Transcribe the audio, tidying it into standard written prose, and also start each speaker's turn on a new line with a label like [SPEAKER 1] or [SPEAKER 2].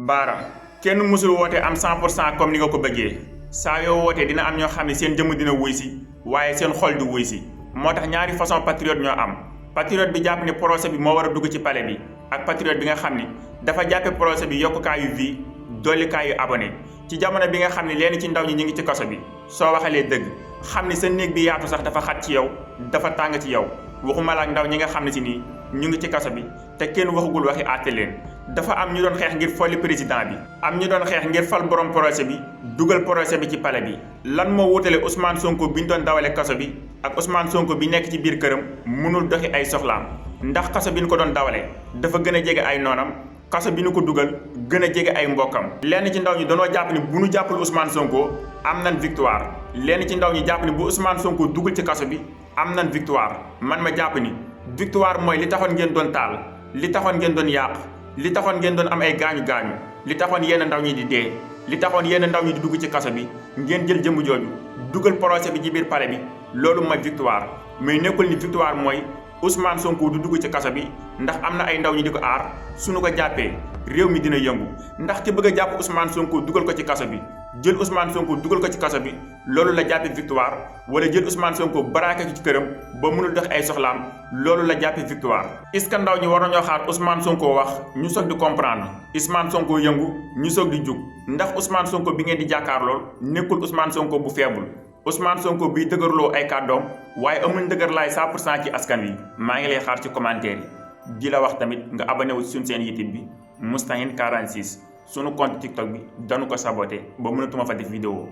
[SPEAKER 1] Baara kenn mësul woote am 100% comme ni nga ko bëggee saa yoo wootee dina am ñoo xam ne seen jëmm dina wuy si waaye seen xol du wuy si moo tax ñaari façon patriote ñoo am patriote bi jàpp ne projet bi moo war a dugg ci palais bi ak patriote bi nga xam ni dafa jàppe projet bi yokkukaayu vie dollikaayu abonné ci jamono bi nga xam ne leen ci ndaw ñi ñu ngi ci kaso bi soo waxalee dëgg xam ni sa néeg bi yaatu sax dafa xat ci yow dafa tàng ci yow waxuma la ak ndaw ñi nga xam ne si nii ñu ngi ci kaso bi te kenn waxagul waxi àtte leen dafa am ñu doon xeex ngir folli président bi am ñu doon xeex ngir fal borom projet bi dugal projet bi ci palais bi lan moo wutale Ousmane Sonko bi ñu doon dawale kaso bi ak Ousmane Sonko bi nekk ci biir këram mënul doxi ay soxlaam ndax kaso bi ñu ko doon dawale dafa gën a jege ay noonam kaso bi ñu ko dugal gën a jege ay mbokkam lenn ci ndaw ñi dañoo jàpp ni bu ñu jàppul Ousmane Sonko am nan victoire lenn ci ndaw ñi jàpp ni bu Ousmane Sonko dugal ci kaso bi am nan victoire man ma jàpp ni victoire mooy li taxoon ngeen doon taal li taxoon ngeen doon yàq li taxoon ngeen doon am ay gaañu-gaañu li taxoon yenn ndaw ñi di dee li taxoon yenn ndaw ñi di dugg ci kaso bi ngeen jël jëmm jooju dugal projet bi ci biir palais bi loolu mooy victoire mais nekkul ni victoire mooy Ousmane Sonko du dugg ci kaso bi ndax am na ay ndaw ñi di ko aar suñu ko jàppee réew mi dina yëngu ndax ki bëgg a jàpp Ousmane Sonko dugal ko ci kaso bi jël Ousmane Sonko dugal ko ci kaso bi loolu la jàppe victoire wala jël Ousmane Sonko baraake ko ci këram ba mënul dox ay soxlaam loolu la jàppe victoire est-ce que ndaw ñi war nañoo xaar Ousmane Sonko wax ñu soog di comprendre Ousmane Sonko yëngu ñu soog di jug ndax Ousmane Sonko bi ngeen di jàkkaarlool nekkul Ousmane Sonko bu faible Ousmane Sonko biy dëgërloo ay kàddoom waaye amul ndëgër laay 100% ci askan wi maa ngi lay xaar ci commentaire yi di la wax tamit nga abonné wu suñu seen YouTube bi Moustahine 46 sunu compte TikTok bi dañu ko saboté ba mënatuma fa def vidéo